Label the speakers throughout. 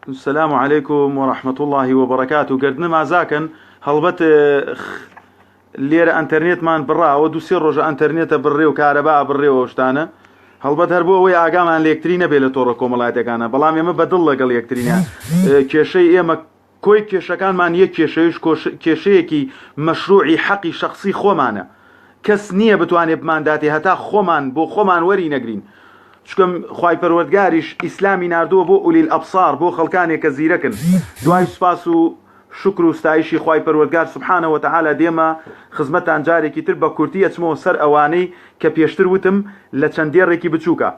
Speaker 1: السلام علیکم و رحمة اللە و بەرەکاتو گەردنم ئازاکەن هەڵبەت لێرە ئەنتەرنێتمان بڕا ئەوە دوو سێ ڕۆژە ئەنتەرنێتە بڕێ و کارەبا بڕێ و شتانە هەڵبەت هەر بۆ ئەوەی ئاگامان لە یەکتری نەبێ لە تۆڕە کۆمەڵایەتەکانە بەڵام ئێمە بەدڵ لەگەڵ یەکترینە کێشەی ئێمە کۆی کێشەکانمان یەک کێشەیش کێشەیەکی مەشروعی حەقی شەخسی خۆمانە کەس نییە بتوانێ بمانداتێ هەتا خۆمان بۆ خۆمان وەری نەگرین چونکە خوای پەروەردگاریش ئیسلامی ناردووە بۆ اولی الابصار بۆ خەڵکانێک کە زیرەکن دوای سوپاس و شوکر و ستایشی خوای پەروەردگار سبحانە وتعالی دێمە خزمەتان جارێکی تر بە کورتی ئەچمەوە سەر ئەوانەی کە پێشتر وتم لە چەند دێڕێکی بچووکە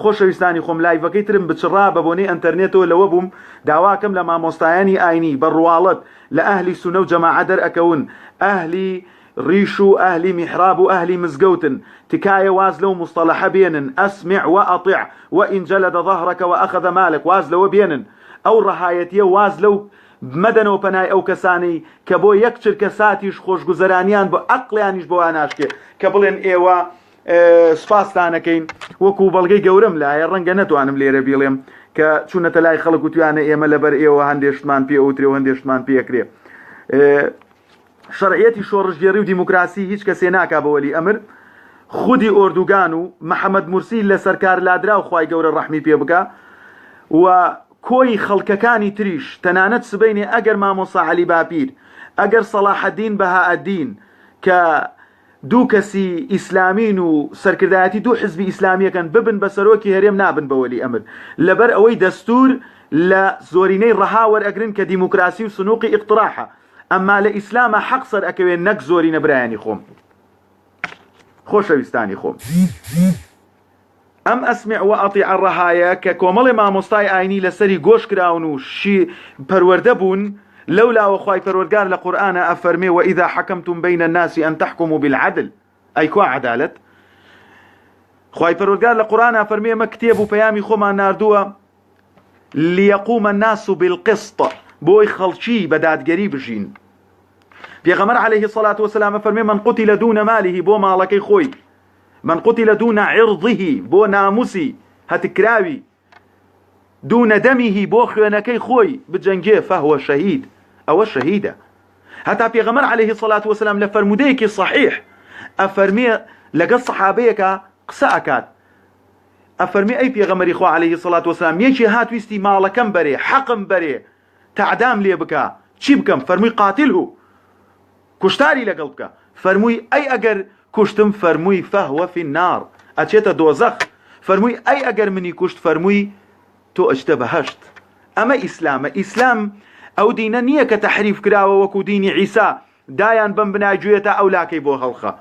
Speaker 1: خۆشەویستانی خۆم لایڤەکەی ترم بچڕا بە بۆنەی ئەنتەرنێتەوە لەوە بووم داواکەم لە مامۆستایانی ئاینی بە ڕواڵەت لە ئەهلی سونە و جەماعە دەرئەکەون ئەهلی ڕیش و ئەهلی میحراب و ئەهلی مزگەوتن تکایە واز لەو موستەڵەحە بێنن اسمع واطع وان جلد ظهرک واخذ مالک واز لەوە بێنن ئەو ڕەهایەتیە واز لەو مەدەنەوە پەنای ئەو کەسانەی کە بۆ یەک چرکە ساتیش خۆشگوزەرانیان بۆ ئەقڵیانیش بۆیان ناشکێ کە بڵێن ئێوە سوپاستانەکەین وەکو بەڵگەی گەورەم لایە ڕەنگە نەتوانم لێرە بیڵێم کە چوونەتە لای خەڵک وتویانە ئێمە لەبەر ئێوە هەندێ شتمان پێ ئەوترێ و هەندێ شتمان پێ ئەکرێ. شەرعیەتی شۆڕشگێڕی و دیموکراسی هیچ کەسێ ناکا بە وەلی ئەمر، خودی ئۆردوگان و محەمەد مورسی لەسەرکار لادراو خوای گەورە ڕەحمی پێ بکا و کۆی خەڵکەکانی تریش تەنانەت سبەینێ ئەگەر مامۆستا عەلی باپیر ئەگەر سەڵاحەدین بەهائەدین کە دوو کەسی ئیسلامین و سەرکردایەتی دوو حزبی ئیسلامیەکەن ببن بە سەرۆکی هەرێم نابن بە وەلی ئەمر لەبەر ئەوەی دەستور لە زۆرینەی ڕەها وەرئەگرن کە دیموکراسی و سنوقی ئیقتراحە ئەمما لە ئیسلاما حەق سەر ئەکەوێ نەک زۆرینە برایانی خۆم خۆشەویستانی خۆم ئەم اسمع واطیع ڕەهایە کە کۆمەڵێ مامۆستای ئاینی لەسەری گۆش کراون و شی پەروەردە بوون لەو لاوە خوای پەروەردگار لە قورئانا ئەفەرمێ واذا حکمتم بین الناس ان تحکموا بالعدل ئەی کوا عەدالەت خوای پەروەردگار لە قورئانا فەرمێ ئێمە کتێب و پەیامی خۆمان ناردووە لیقوم الناس بالقسط بۆی خەڵکی بە دادگەری بژین پێغەمبەر علیه الصلاة والسلام فەرمێ من قتل دون ماله بۆ ماڵەکەی خۆی من قتل دون عرضه بۆ ناموسی هەتکراوی دون دمه بۆ خوێنەکەی خۆی بجەنگێ فهو شهید ئەوە شەهیدە هەتا پێغەمبەر علیه الصلاة والسلام لە فەرموودەیەکی صحیح ئەفەرمێ لەگەڵ سەحابەیەکا قسە ئەکات ئەفەرمێ ئەی پێغەمبەری خوا علیه الصلاة والسلام یەکێ هات ویستی ماڵەکەم بەرێ حەقم بەرێ تەعدام لێ بکا چی بکەم فەرمووی قاتله کوشتاری لەگەڵ بکە فەرمووی ئەی ئەگەر کوشتم فەرمووی فهو فی النار ئەچێتە دۆزەخ فەرمووی ئەی ئەگەر منی کوشت فەرمووی تۆ ئەچتە بەهەشت ئەمە ئیسلامە ئیسلام ئەو دینە نییە کە تەحریف کراوە وەکو دینی عیسا دایان بەم بناگوێ تا ئەو لاکەی بۆ هەڵخە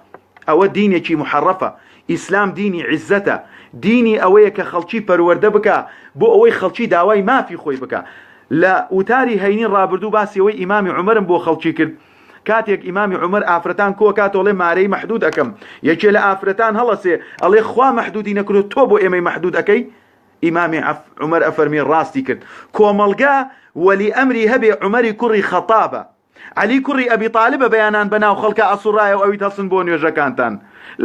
Speaker 1: ئەوە دینێکی محەڕەفە ئیسلام دینی عیزەتە دینی ئەوەیە کە خەڵکی پەروەردە بکا بۆ ئەوەی خەڵکی داوای مافی خۆی بکا لە وتاری هەینی ڕابردوو باسی ئەوەی ئیمامی عومەرم بۆ خەڵکی کرد کاتێک ئیمامی عومەر ئافرەتان کۆکاتەوە ئەڵێ مارەی مەحدود ئەکەم یەکێ لە ئافرەتان هەڵەسێ ئەڵێ خوا مەحدودی نەکردوە تۆ بۆ ئێمەی مەحدود ئەکەی ئیمامی عومەر ئەفەرمی ڕاستی کرد کۆمەڵگا وەلی ئەمری هەبێ عومەری کوڕی خەتابە عەلی کوڕی ئەبی تالبە بەیانان بەناو خەڵکا ئەسوڕایەوە ئەویت هەڵسن بۆ نوێژەکانتان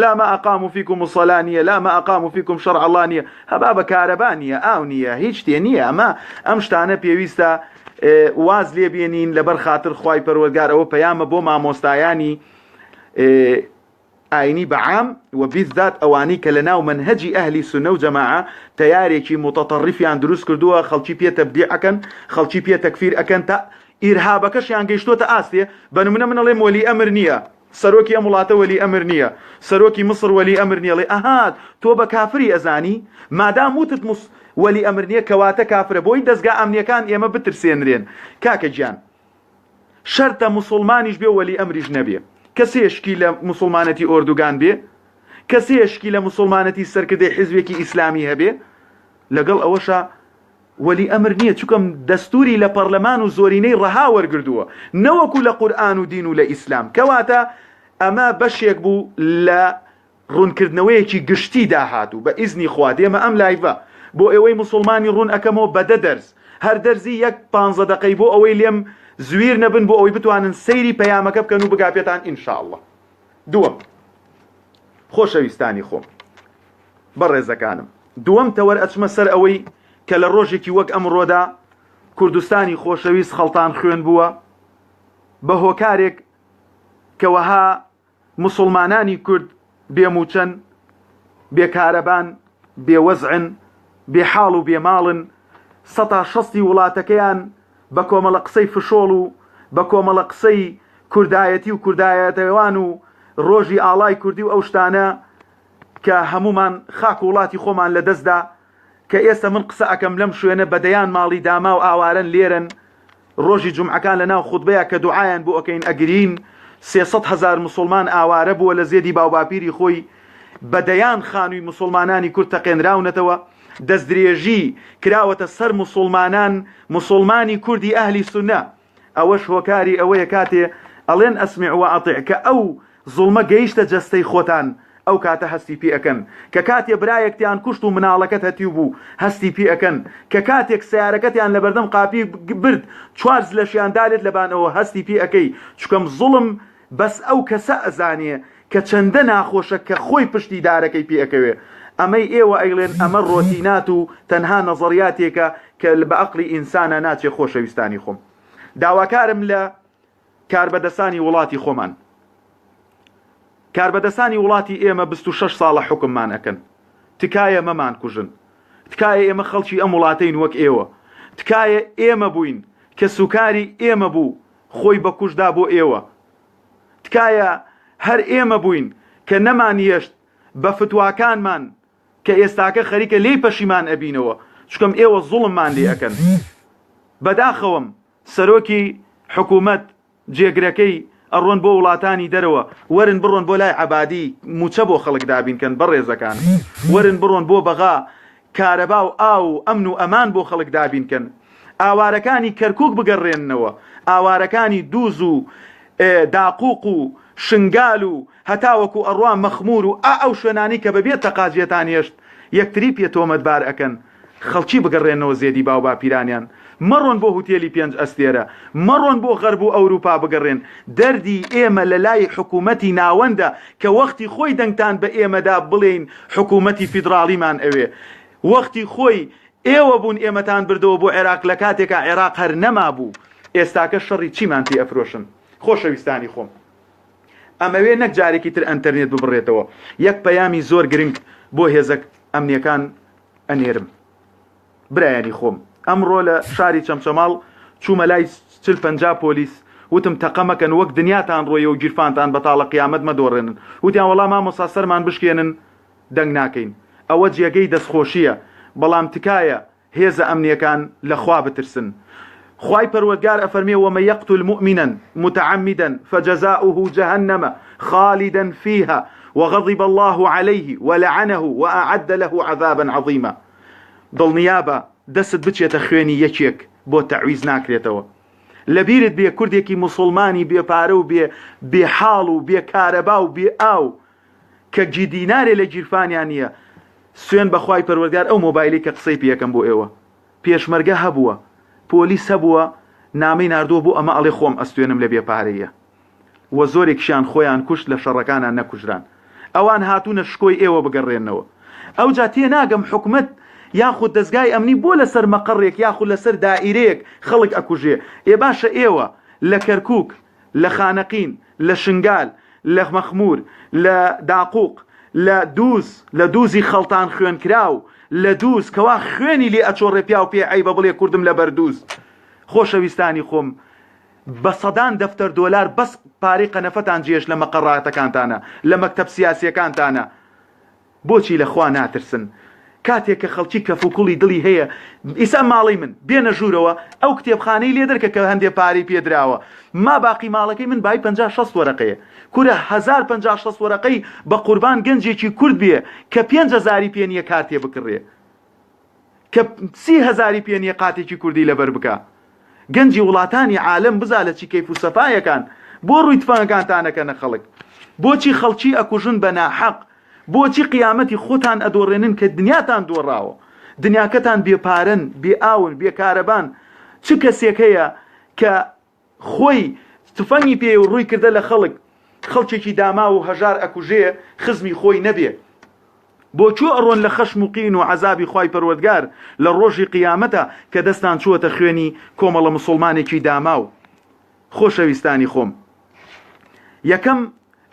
Speaker 1: لا ما اقاموا فیکم الصلاة نیە لا ما اقاموا فیکم شرع اللە نیە هە بابە کارەبا نیە ئاو نیە هیچ شتێ نیە ئەمە ئەم شتانە پێویستە واز لێ بێنین لەبەر خاتر خوای پەروەردگار ئەوە پەیامە بۆ مامۆستایانی ئاینی بە عام و بیزات ئەوانەی کە لە ناو مەنهەجی ئەهلی سوننە و جەماعە تەیارێکی موتەتەڕیفیان دروست کردووە خەڵکی پێ تەبدیع ئەکەن خەڵکی پێ تەکفیر ئەکەن تا ئیرهابەکەشیان گەیشتۆتە ئاستێ بە نمونە من ئەڵێم وەلی ئەمر نییە سەرۆکی ئەم وڵاتە وەلی ئەمر نییە سەرۆکی میسر وەلی ئەمر نییە ئەڵێ ئەها تۆ بە کافری ئەزانی مادام وتت مس وەلی ئەمر نییە کەواتە کافرە بۆی دەزگا ئەمنیەکان ئێمە بترسێنرێن کاکە گیان شەرتە موسوڵمانیش بێ و وەلی ئەمریش نەبێ. کەسێ شکی لە موسوڵمانەتی ئۆردوگان بێ؟ کەسێ شکی لە موسوڵمانەتی سەرکردەی حیزبێکی ئیسلامی هەبێ؟ لەگەڵ ئەوەشا وەلی ئەمر نییە چونکە دەستوری لە پەڕلەمان و زۆرینەی ڕەها وەرگردووە نەوەکو لە قورئان و دین و لە ئیسلام. کەواتە ئەمە بەشێک بوو لە ڕوونکردنەوەیەکی گشتی داهاتوو بە ئیزنی خوا دێمە ئەم لایڤە بۆ ئێوەی موسوڵمانی ڕوون ئەکەمەوە بە دە دەرس هەر دەرزی یەک پانزە دەقەی بۆ ئەوەی لێم زویر نەبن بۆ ئەوەی بتوانن سەیری پەیامەکە بکەن و بگا پێتان ان شاء اللە دووەم خۆشەویستانی خۆم بەڕێزەکانم دووەم تەوەر ئەچمە سەر ئەوەی کە لە ڕۆژێکی وەک ئەمڕۆدا کوردستانی خۆشەویست خەڵتان خوێن بووە بە هۆکارێک کە وەها موسوڵمانانی کورد بێ مووچەن، بێ کارەبان، بێ وەزعن، بێ حاڵ و بێ ماڵن، سەتا شەستی وڵاتەکەیان بە کۆمەڵە قسەی فشۆڵ و بە کۆمەڵە قسەی کوردایەتی و کوردایەتەوان و ڕۆژی ئاڵای کوردی و ئەو شتانە کە هەموومان خاک و وڵاتی خۆمان لە دەست دا کە ئێستا من قسە ئەکەم لەم شوێنە بە دەیان ماڵی داماو ئاوارەن لێرەن ڕۆژی جومعەکان لە ناو خوتبەیا کە دوعایان بۆ ئەکەین ئەگرین 300 هەزار موسوڵمان ئاوارە بووە لە زێدی باوباپیری خۆی بە دەیان خانووی موسوڵمانانی کورد تەقێنراونەتەوە دەستدرێژی کراوەتە سەر موسوڵمانان موسوڵمانی کوردی ئەهلی سوننە ئەوەش هۆکاری ئەوەیە کاتێ ئەڵێن اسمع واطع کە ئەو زوڵمە گەیشتە جەستەی خۆتان ئەو کاتە هەستی پێ ئەکەن کە کاتێ برایەکتیان کوشت و مناڵەکەت هەتیو بوو هەستی پێ ئەکەن کە کاتێک سەیارەکەتیان لەبەردەم قاپی برد چوار زلەشیان دالێت لەبان ئەوە هەستی پێ ئەکەی چکەم زوڵم بەس ئەو کەسە ئەزانێ کە چەندە ناخۆشە کە خۆی پشتی دارەکەی پێ ئەکەوێ ئەمەی ئێوە ئەیڵێن ئەمە ڕۆتینات و تەنها نەزەریاتێکە کە بە ئەقڵی ئینسانا ناچێ خۆشەویستانی خۆم داواکارم لە کاربەدەسانی وڵاتی خۆمان کاربەدەسانی وڵاتی ئێمە 26 ساڵە حوکممان ئەکەن تکایە مەمان کوژن تکایە ئێمە خەڵکی ئەم وڵاتەین وەک ئێوە تکایە ئێمە بووین کە سوکاری ئێمە بوو خۆی بەکوشدا بۆ ئێوە تکایە هەر ئێمە بووین کە نەمانیەشت بە فتواکانمان کە ئێستاکە خەریکە لێی پەشیمان ئەبینەوە چکەم ئێوە زوڵممان لێ ئەکەن بەداخەوەم سەرۆکی حکومەت جێگرەکەی ئەڕۆن بۆ وڵاتانی دەرەوە وەرن بڕۆن بۆ لای عەبادی موچە بۆ خەڵک دابین کەن بەڕێزەکانم وەرن بڕۆن بۆ بەغا کارەبا و ئاو و ئەمن و ئەمان بۆ خەڵک دابین کەن ئاوارەکانی کەرکوک بگەڕێننەوە ئاوارەکانی دوز و داقوق و شنگال و هەتاوەکو ئەڕوا مەخمور و ئا ئەو شوێنانەی کە بەبێ تەقا جێتان هێشت یەکتری پێ تۆمەتبار ئەکەن خەڵکی بگەڕێنەوە زێدی باوباپیرانیان مەڕۆن بۆ هوتێلی پێنج ئەستێرە مەڕۆن بۆ غەرب و ئەوروپا بگەڕێن دەردی ئێمە لە لای حکومەتی ناوەندە کە وەختی خۆی دەنگتان بە ئێمەدا بڵێین حکومەتی فیدڕاڵیمان ئەوێ وەختی خۆی ئێوە بوون ئێمەتان بردەوە بۆ عێراق لە کاتێکا عێراق هەر نەمابوو ئێستاکە شەڕی چیمان پێ ئەفرۆشن خۆشەویستانی خۆم ئەمەوێ نەک جارێکی تر ئەنتەرنێت ببڕێتەوە یەک پەیامی زۆر گرنگ بۆ هێزە ئەمنیەکان ئەنێرم برایانی خۆم ئەمڕۆ لە شاری چەمچەماڵ چوومە لای چل 50 پۆلیس وتم تەقە مەکەن وەک دنیاتان ڕۆیە و گیرفانتان بەتاڵە قیامەت مەدۆڕێنن وتیان وەڵا مامۆستا سەرمان بشکێنن دەنگ ناکەین ئەوە جێگەی دەستخۆشیە بەڵام تکایە هێزە ئەمنیەکان لە خوا بترسن خوای پەروەردگار ئەفەرمێ ومن یقتل مؤمنا متعمدا فجزاؤه جهنم خالدا فیها وغضب الله علیه ولعنه وأعد له عذابا عظیما دڵنیابە دەستت بچێتە خوێنی یەکێک بۆ تەعویز ناکرێتەوە لەبیرت بێ کوردێکی موسڵمانی بێ پارە و بێ بێ حاڵ و بێ کارەبا و بێ ئاو کە گی دینارێ لە گیرفانیا نیە سوێن بە خوای پەروەردگار ئەو مۆبایلەی کە قسەی پێ ئەکەم بۆ ئێوە پێشمەرگە هەبووە پۆلیس هەبووە نامەی ناردووە بۆ ئەمە ئەڵێ خۆم ئەستوێنم لە بێ پارەیە وە زۆرێکشیان خۆیان کوشت لە شەڕەکانا نەکوژران ئەوان هاتوونە شکۆی ئێوە بگەڕێنەوە ئەوجا تێناگەم حکومەت یاخود دەزگای ئەمنی بۆ لەسەر مەقەڕێک یاخود لەسەر دائیرەیەک خەڵک ئەکوژێ ئێ باشە ئێوە لە کەرکوک لە خانەقین، لە شنگال، لە مەخمور، لە داقوق، لە دوز، لە دوزی خەڵتان خوێنکراو، لە دوز کەوا خوێنی لێ ئەچۆڕێ پیاو پێ عەیبە بڵێ کوردم لە بەردوز. خۆشەویستانی خۆم بە سەدان دەفتەر دۆلار بەس پارەی قەنەفەتان جێهێشت لە مەقەڕاتەکانتانا، لە مەکتەب سیاسیەکانتانا. بۆچی لە خوا ناترسن کاتێک کە خەڵکی کەفوکوڵی دڵی هەیە ئیسا ماڵەی من بێنە ژوورەوە ئەو کتێبخانەی لێ دەرکە کە هەندێ پارەی پێ دراوە ما باقی ماڵەکەی من بای 50 60 وەرەقەیە کورە 1050 60 وەرەقەی بە قوربان گەنجێکی کورد بێ کە پێنج هەزاری پێ نییە کارتێ بکڕێ کە سی هەزاری پێ نییە قاتێکی کوردی لەبەر بکا گەنجی وڵاتانی عالەم بزا لە چی کەیف و سەفایەکان بۆ ڕووی تفەنگەکانتان ئەکەنە خەڵک بۆچی خەڵکی ئەکوژن بە ناحەق بۆچی قیامەتی خۆتان ئەدۆڕێنن کە دنیاتان دۆڕاوە دنیاکەتان بێ پارەن بێ ئاون بێ کارەبان چ کەسێک هەیە کە خۆی تفەنگی پێیە و ڕووی کردە لە خەڵک خەڵکێکی داماو و هەژار ئەکوژێ خزمی خۆی نەبێ. بۆ کوێ ئەڕۆن لە خەشم و قین و عەزابی خوای پەروەردگار لە ڕۆژی قیامەتا کە دەستان چووەتە خوێنی کۆمەڵە موسوڵمانێکی داماو؟ خۆشەویستانی خۆم یەکەم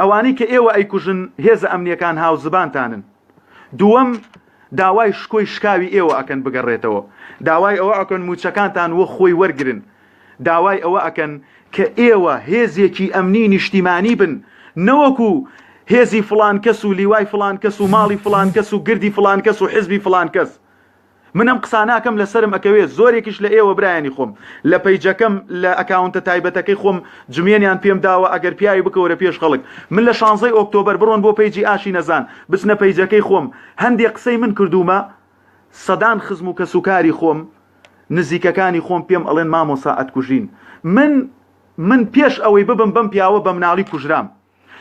Speaker 1: ئەوانەی کە ئێوە ئەیکوژن هێزە ئەمنیەکان هاوزبانتانن دووەم داوای شکۆی شکاوی ئێوە ئەکەن بگەڕێتەوە داوای ئەوە ئەکەن موچەکانتان وەک خۆی وەرگرن داوای ئەوە ئەکەن کە ئێوە هێزێکی ئەمنی نیشتیمانی بن نەوەکو هێزی فڵان کەس و لیوای فڵان کەس و ماڵی فڵان کەس و گردی فڵان کەس و حزبی فڵان کەس. من ئەم قسانە ئەکەم لەسەرم ئەکەوێ زۆرێکیش لە ئێوە برایانی خۆم لە پەیجەکەم لە ئەکاونتە تایبەتەکەی خۆم جمێنیان پێم داوە ئەگەر پیاوی بکەوەرە پێش خەڵک من لە شانزەی ئۆکتۆبەر بڕۆن بۆ پەیجی ئاشی نەزان بچنە پەیجەکەی خۆم هەندێ قسەی من کردوومە سەدان خزم و کەسوکاری خۆم نزیکەکانی خۆم پێم ئەڵێن مامۆسا ئەتکوژین من من پێش ئەوەی ببم بەم پیاوە بە مناڵی کوژرام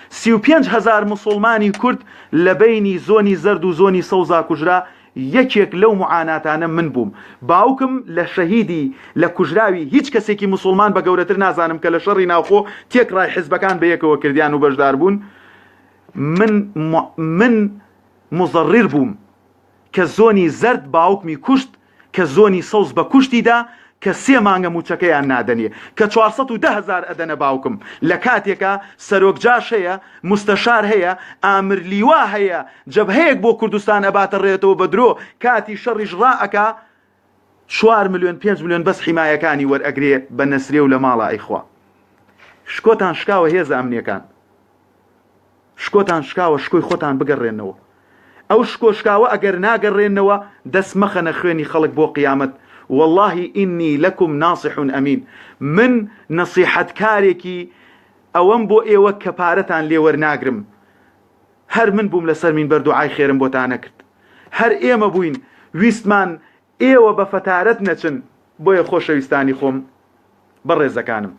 Speaker 1: 35 هەزار موسوڵمانی کورد لە بەینی زۆنی زەرد و زۆنی سەوزا کوژرا یەکێک لەو معاناتانە من بووم باوکم لە شەهیدی لە کوژراوی هیچ کەسێکی موسوڵمان بە گەورەتر نازانم کە لە شەڕی ناوخۆ تێکڕای حزبەکان بەیەکەوە کردیان و بەشدار بوون من من مزەڕیر بووم کە زۆنی زەرد باوکمی کوشت، کە زۆنی سەوز بە کوشتی دا، کە سێ مانگە موچەکەیان نادەنێ، کە 410 هەزار ئەدەنە باوکم، لە کاتێکا سەرۆک جاش هەیە، موستەشار هەیە، ئامر لیوا هەیە، جەبهەیەک بۆ کوردستان ئەباتە ڕێتەوە بە درۆ، کاتی شەڕیش ڕائەکا چوار ملیۆن پێنج ملیۆن بەس حیمایەکانی وەرئەگرێ بە نەسرێ و لە ماڵا ئەیخوا. شکۆتان شکاوە هێزە ئەمنیەکان. شکۆتان شکاوە شکۆی خۆتان بگەڕێنەوە ئەو شکۆ شکاوە ئەگەر ناگەڕێنەوە دەست مەخەنە خوێنی خەڵک بۆ قیامەت واللە انی لکم ناصح امین من نەسیحەتکارێکی ئەوەم بۆ ئێوە کە پارەتان لێ وەرناگرم هەر من بووم لەسەر مینبەر دوعای خێرم بۆتان نەکرد هەر ئێمە بووین ویستمان ئێوە بە فەتارەت نەچن بۆیە خۆشەویستانی خۆم بەڕێزەکانم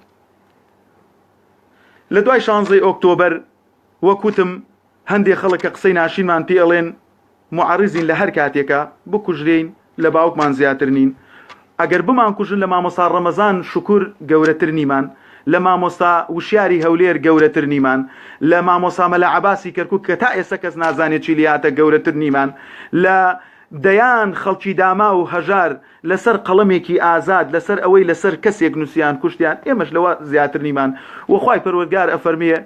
Speaker 1: لە دوای شانزەی ئۆکتۆبەر وەک وتم هەندێ خەڵک کە قسەی ناشینمان پێ ئەڵێن معەڕیزین لە هەر کاتێکا بکوژرێین لە باوکمان زیاتر نین ئەگەر بمانکوژن لە مامۆستا ڕەمەزان شوکور گەورەتر نیمان لە مامۆستا وشیاری هەولێر گەورەتر نیمان لە مامۆستا مەلا عەباسی کەرکوک کە تا ئێستا کەس نازانێت چی لێهاتە گەورەتر نیمان لە دەیان خەڵکی داماو و هەژار لەسەر قەڵەمێکی ئازاد لەسەر ئەوەی لەسەر کەسێک نوسیان کوشتیان ئێمەش لەوە زیاتر نیمان وە خوای پەروەردگار ئەفەرمێ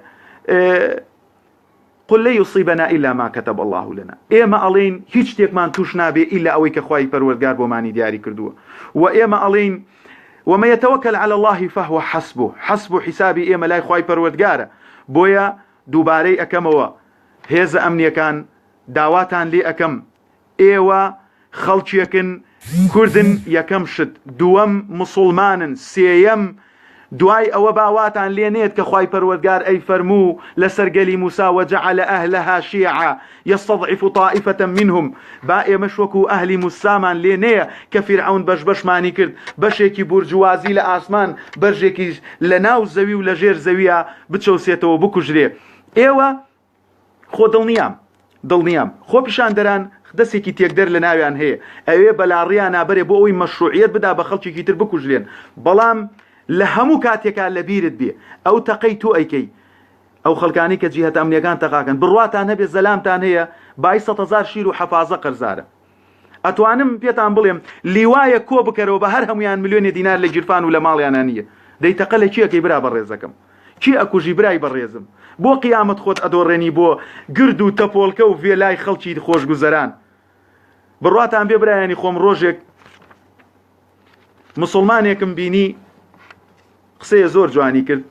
Speaker 1: قل لن یصیبنا الا ما کتب اللە لنا ئێمە ئەڵێین هیچ شتێکمان توش نابێ ئیلا ئەوەی کە خوای پەروەردگار بۆمانی دیاری کردووە وە ئێمە ئەڵێین ومن یتوکل علی اللە فهو حسبه حسب و حیسابی ئێمە لای خوای پەروەردگارە بۆیە دووبارەی ئەکەمەوە هێزە ئەمنیەکان داواتان لێ ئەکەم ئێوە خەڵکێکن کوردن یەکەم شت دووەم موسوڵمانن سێیەم دوای ئەوە با واتان لێ نێت کە خوای پەروەردگار ئەی فەرموو لەسەر گەلی موسا وجعل اهلها شیعا یستضعف طائفە منهم با ئێمەش وەکو ئەهلی موسامان لێ نەیە کە فیرعەون بەش بەشمانی کرد بەشێکی بورجوازی لە ئاسمان بەرژێکیش لە ناو زەوی و لە ژێر زەویا بچەوسێتەوە بکوژرێ ئێوە خۆ دڵنیام دڵنیام خۆپیشاندەران دەستێکی تێکدەر لە ناویان هەیە ئەوێ بەلاڕیانا بەرێ بۆ ئەوەی مەشروعیەت بدا بە خەڵکێکی تر بکوژرێن بەڵام لە هەموو کاتێکا لە بیرت بێ ئەو تەقەی تۆ ئەیکەی ئەو خەڵکانی کە جیهەتە ئەمنیەکان تەقاکەن بڕواتان هەبێ زەلامتان هەیە بای سەتەزار شیر و حەفازە قەرزارە ئەتوانم پێتان بڵێم لیوایەک کۆ بکەرەوە بە هەر هەموویان ملیۆنێ دینار لە گیرفان و لە ماڵیانا نییە دەی تەقە لە کێ ئەکەی برا بەڕێزەکەم کێ ئەکوژی برای بەڕێزم بۆ قیامەت خۆت ئەدۆڕێنی بۆ گرد و تەپۆڵکە و ڤێلای خەڵکی خۆشگوزەران بڕواتان بێ برایانی خۆم ڕۆژێک مسوڵمانێکم بینی قسەیە زۆر جوانی کرد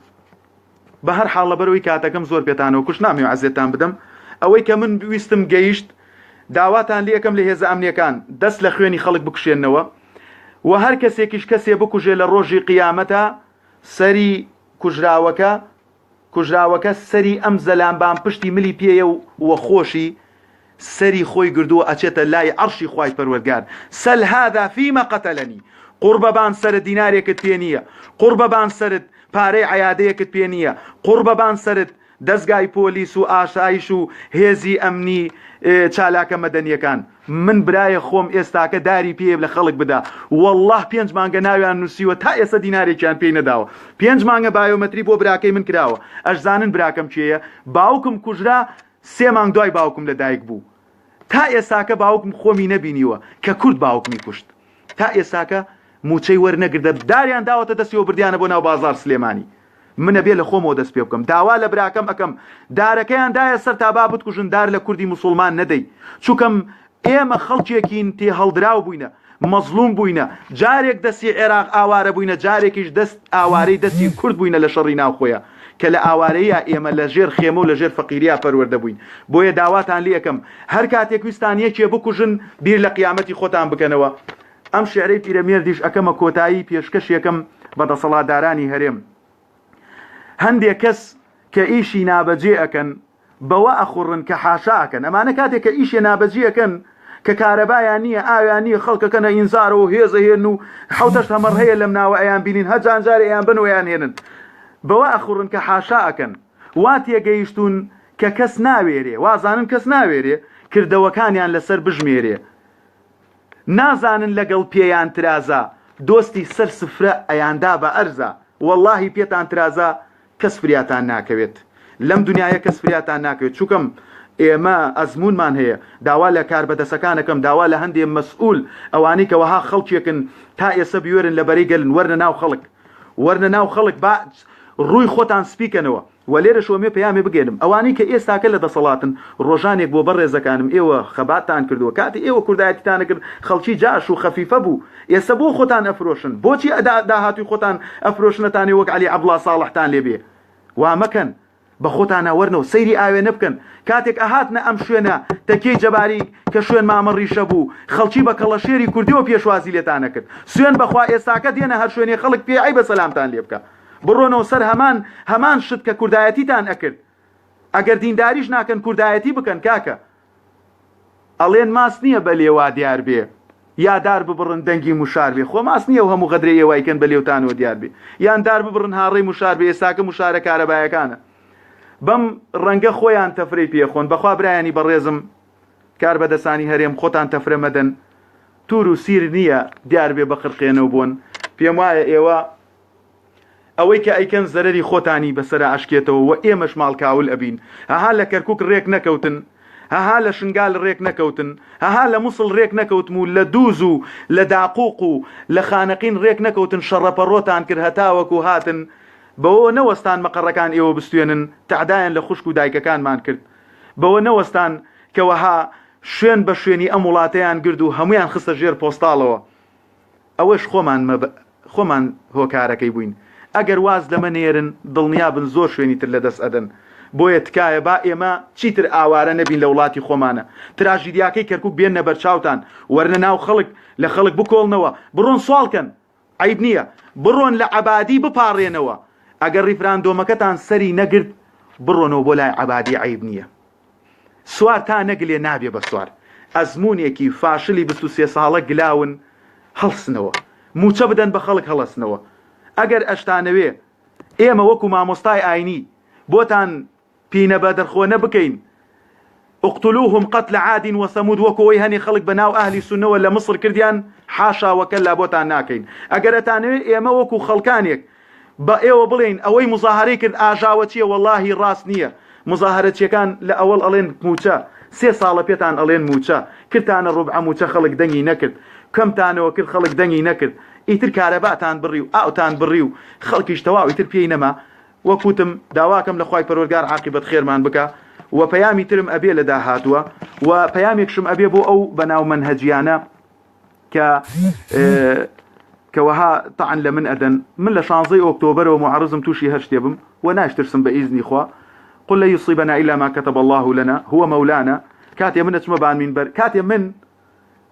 Speaker 1: بە هەر حاڵ لەبەرئەوەی کاتەکەم زۆر پێتانەوە کوشت نامەوێ عەزێتتان بدەم ئەوەی کە من ویستم گەیشت داواتان لێ ئەکەم لە هێزە ئەمنیەکان دەست لە خوێنی خەڵک بکشێنەوە و هەر کەسێکیش کەسێ بکوژێ لە ڕۆژی قیامەتا سەری کوژراوەکە کوژراوەکە سەری ئەم زەلامبان پشتی ملی پێیە و وە خۆشی سەری خۆی گردووە ئەچێتە لای عەرشی خوای پەروەردگار سل هذا فیما قتلنی قوڕبەبان سەرت دینارێکت پێ نییە قوڕبەبان سەرت پارەی عیادەیەکت پێ نییە قوڕبەبان سەرت دەزگای پۆلیس و ئاسایش و هێزی ئەمنی چالاکە مەدەنیەکان من برایە خۆم ئێستاکە داری پێ لە خەڵک بدا واللە پێنج مانگە ناویان نووسیوە تا ئێستا دینارێکیان پێی نەداوە پێنج مانگە بایۆمەتری بۆ براکەی من کراوە ئەشزانن براکەم کێیە باوکم کوژرا سێ مانگ دوای باوکم لە دایک بوو. تا ئێساکە باوکم خۆمی نەبینیوە کە کورد باوکمی کوشت تا ئێساکە موچەی وەرنەگردە داریان داوەتە دەستیەوە بردیانە بۆ ناو بازاڕ سلێمانی من ئەبێ لە خۆمەوە دەست پێ بکەم داوا لە براکەم ئەکەم دارەکەیان دایە سەر تا با بتکوژن دار لە کوردی موسوڵمان نەدەی چوکەم ئێمە خەڵکێکین تێهەڵدراو بووینە مەزڵوم بووینە جارێک دەستی عێراق ئاوارە بووینە جارێکیش دەست ئاوارەی دەستی کورد بووینە لە شەڕی ناوخۆیە کە لە ئاوارەییا ئێمە لە ژێر خێمە و لە ژێر فەقیریا پەروەردە بووین بۆیە داواتان لێ ئەکەم هەر کاتێک ویستان یەکێ بکوژن بیر لە قیامەتی خۆتان بکەنەوە ئەم شیعرەی پیرەمێردیش ئەکەمە کۆتایی پێشکەشێکم بە دەسەڵاتدارانی هەرێم. هەندێ کەس کە ئیشی نابەجێ ئەکەن بەوە ئەخوڕن کە حاشا ئەکەن. ئەمانە کاتێ کە ئیشێ نابەجێ ئەکەن کە کارەبایان نییە، ئاویان نییە، خەڵک ئەکەنە ئینزارەوە و هێز ئەهێنن و حەوتەشت هەمەڕ هەیە لەم ناوە ئەیان بینین هەجان جارێ ئەیان بەن و ئەیان هێنن. بەوە ئەخوڕن کە حاشا ئەکەن. وا تێگەیشتوون کە کەس ناوێرێ، وازانن کەس ناوێرێ کردەوەکانیان لەسەر بژمێرێ. نازانن لەگەڵ پێیان ترازا دۆستی سەر سفرە ئەیاندا بە ئەرزا وەڵاهی پێتان ترازا کەس فریاتان ناکەوێت لەم دنیایە کەس فریاتان ناکەوێت چوکەم ئێمە ئەزمونمان هەیە داوا لە کاربەدەسەکانەکەم داوا لە هەندێ مەسئول ئەوانەی کە وەها خەڵکێکن تا ئێسە بوێرن لە بەرەی گەلن وەرنە ناو خەڵک وەرنە ناو خەڵک با ڕووی خۆتان سپیکەنەوە وە لێرەشەوە مێ پەیامێ بگەێنم ئەوانەی کە ئێستاکە لە دەسەڵاتن ڕۆژانێک بۆ بەڕێزەکانم ئێوە خەباتتان کردووە کاتی ئێوە کوردایەتیتان ئەکرد خەڵکی جاش و خەفیفە بوو ئێستا بۆ خۆتان ئەفرۆشن بۆچی ئەدا داهاتووی خۆتان ئەفرۆشن ئەتانەوێ وەک عەلی عەبدوڵا ساڵحتان لێ بێ وا مەکەن بە خۆتانا وەرنەوە سەیری ئاوێنە بکەن کاتێک ئەهاتنە ئەم شوێنە تەکیەی جەباری کە شوێن مامە ڕیشە بوو خەڵکی بە کەڵەشێری کوردیەوە پێشوازی لێتان ئەکرد سوێن بەخوا ئێستاکە دێنە هەر شوێنێ خەڵک پێی عەیبە سەلامتان لێ بکا بڕۆنەوە سەر هەمان هەمان شت کە کوردایەتیتان ئەکرد ئەگەر دینداریش ناکەن کوردایەتی بکەن کاکە ئەڵێن ماس نییە بە لێوا دیار بێ یا دار ببڕن دەنگی مشار بێ خۆ ماس نییە و هەموو غەدرەی ئێوای کەن بە لێوتانەوە دیار بێ یان دار ببڕن هاڕەی مشار بێ ئێستاکە مشارە کارەبایەکانە بەم ڕەنگە خۆیان تەفرەی پێخۆن بەخوا برایانی بەڕێزم کار بەدەسانی هەرێم خۆتان تەفرە مەدەن تور و سیر نییە دیار بێ بە قرقێنە و بۆن پێم وایە ئێوە ئەوەی کە ئەیکەن زەرەری خۆتانی بەسەرا ئەشکێتەوە و ئێمەش ماڵ کاول ئەبین. هەها لە کەرکوک رێک نەکەوتن، هەها لە شنگال رێک نەکەوتن، هەها لە موسڵ رێک نەکەوتم و لە دوز و لە داقوق و لە خانەقین رێک نەکەوتن شەڕەپەڕۆتان کرد هەتاوەکو هاتن بەوەوە نەوەستان مەقەڕەکان ئێوە بستوێنن تەعدایان لە خوشک و دایکەکانمان کرد بەوە نەوەستان کە وەها شوێن بە شوێنی ئەم وڵاتەیان گرد و هەموویان خستە ژێر پۆستاڵەوە. ئەوەش خۆمان مەبە خۆمان هۆکارەکەی بووین ئەگەر واز لەمە نێرن دڵنیابن زۆر شوێنی تر لەدەست ئەدەن بۆیە تکایە با ئێمە چیتر ئاوارە نەبین لە وڵاتی خۆمانە تراژیدیاکەی کەرکوک بێننە بەرچاوتان وەرنە ناو خەڵک لە خەڵک بکۆڵنەوە بڕۆن سواڵ کەن عەیب نییە بڕۆن لە عەبادی بپاڕێنەوە ئەگەر ڕیفراندۆمەکەتان سەری نەگرت بڕۆنەوە بۆ لای عەبادی عەیب نییە. سوار تا نەگلێ نابێ بە سوار. ئەزموونێکی فاشلی 23 ساڵە گلاون هەڵسنەوە. مووچە بدەن بە خەڵک هەڵەسنەوە. ئەگەر ئەشتانەوێ ئێمە وەکو مامۆستای ئاینی بۆتان پینە بە دەرخۆنە بکەین اقتلوهم قتل عاد وثمود وەکو ئەوەی هەنێ خەڵک بە ناو ئەهلی سوننەوە لە مصر کردیان حاشا وکلا بۆتان ناکەین. ئەگەر ئەتانەوێ ئێمە وەکو خەڵکانێک بە ئێوە بڵێین ئەوەی موزاهەرەی کرد ئاژاوەچیە وەڵاهی ڕاست نیە موزاهەرەچیەکان لە ئەوەڵ ئەڵێن موچە سێ ساڵە پێتان ئەڵێن موچە کردتانە ڕوبعە موچە خەڵک دەنگی نەکرد کەمتانەوە کرد خەڵک دەنگی نەکرد ئیتر کارەباتان بڕی و ئاوتان بڕی و خەڵکیش تەواو ئیتر پێی نەما وەک وتم داواکەم لە خوای پەروەردگار عاقیبەت خێرمان بکا و پەیامی ترم ئەبێ لە داهاتووە و پەیامێکشم ئەبێ بۆ ئەو بەناو مەنهەجیانە کە کە وەها تەعن لە من ئەدەن من لە شانزەی ئۆکتۆبەرەوە معرزم تووشی هەر شتێ بم و ناشترسم بە ئیزنی خوا قل لن يصيبنا إلا ما كتب الله لنا هو مولانا کاتێ من ئەچمە بان مینبەر کاتێ من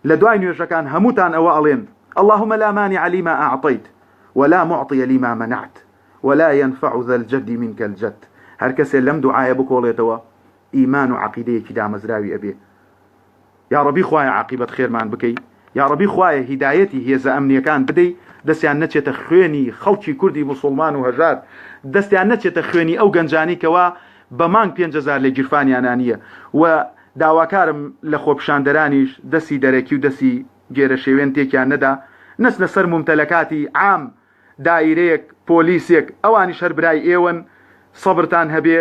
Speaker 1: لە دوای نوێژەکان هەمووتان ئەوە ئەڵێن اللهم لا مانع لما أعطيت ولا معطي لما منعت ولا ينفع ذا الجد منك الجد هەر کەسێ لەم دوعایە بکۆڵێتەوە ئیمان و عەقیدەیەکی دامەزراوی ئەبێ یاڕەبی خوایە عاقیبەت خێرمان بکەی یاڕەبی خوایە هیدایەتی هێزە ئەمنیەکان بدەی دەستیان نەچێتە خوێنی خەڵکی کوردی موسوڵمان و هەژار دەستیان نەچێتە خوێنی ئەو گەنجانی کەوا بە مانگ 5000 لە گیرفانیانا نیە و داواکارم لە خۆپیشاندەرانیش دەستی دەرەکی و دەستی گێرەشێوێن تێکیان نەدا نەچنە سەر مومتەلەکاتی عام دایرەیەک پۆلیسێک ئەوانیش هەر برای ئێوەن سەبرتان هەبێ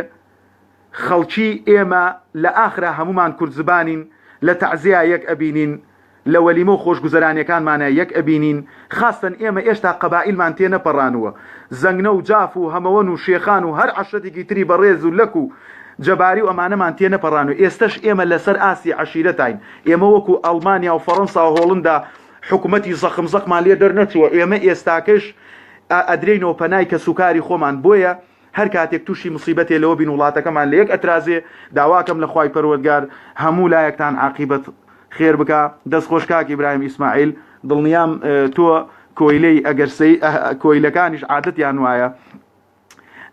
Speaker 1: خەڵکی ئێمە لە ئاخرا هەموومان کوردزبانین. لە تەعزیە یەک ئەبینین لە وەلیمە و خۆشگوزەرانیەکانمانا یەک ئەبینین، خاستەن ئێمە ئێشتا قەبائیلمان تێنەپەڕانووە، زەنگنە و جاف و هەمەوەن و شێخان و هەر عەشرەتێکی تری بەڕێز و لەک و جەباری و ئەمانەمان تێنەپەڕانووە، ئێستەش ئێمە لەسەر ئاستی عەشیرەتاین، ئێمە وەکو ئەڵمانیا و فەڕەنسا و هۆڵندا حکومەتی زەخم زەقمان لێ دەرنەچووە، ئێمە ئێستاکەش ئەدرێینەوە پەنای کەسوکاری خۆمان، بۆیە هەر کاتێک توشی مصیبەتێ لەوە بین وڵاتەکەمان لەیەک ئەترازێ داواکەم لە خوای پەروەردگار هەموو لایەکتان عاقیبەت خێر بکا دەست خۆش کاک ئیبراهیم ئیسماعیل دڵنیام تۆ کۆیلەی ئەگەر سەی کۆیلەکانیش عادەتیان وایە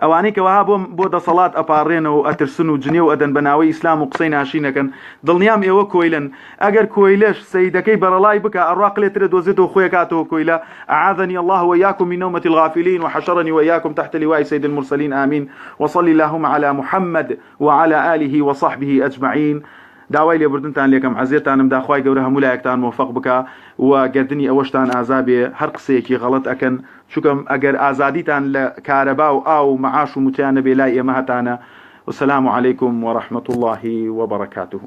Speaker 1: ئەوانەی کە وەها بۆم بۆ دەسەڵات ئەپاڕێنەوە و ئەترسن و جنێو ئەدەن بە ناوەی ئیسلام و قسەی ناشینەکەن دڵنیام ئێوە کۆیلەن ئەگەر کۆیلەش سەیدەکەی بەرەڵای بکا ئەڕوا قلێ ترە دۆزێتەوە خۆی ئەکاتەوە کۆیلە اعاذنی اللە وایاکم من نومة الغافلین وحشرنی وایاکم تحت لواء سید المرسلین آمین وصل اللهم علی محمد وعلی آله وصحبه اجمعین داوای لێبوردنتان لێکەم عەزێتانم دا خوای گەورە هەموو لایەکتان مۆفەق بکا و گەردنی ئەوەشتان ئازا بێ هەر قسەیەکی غەڵەت ئەکەن چونکە ئەگەر ئازادیتان لە کارەبا و ئاو و مەعاش و موچەیان نەبێ لای ئێمە هەتانە وسلام علیکم ورحمة اللە وبرکاته.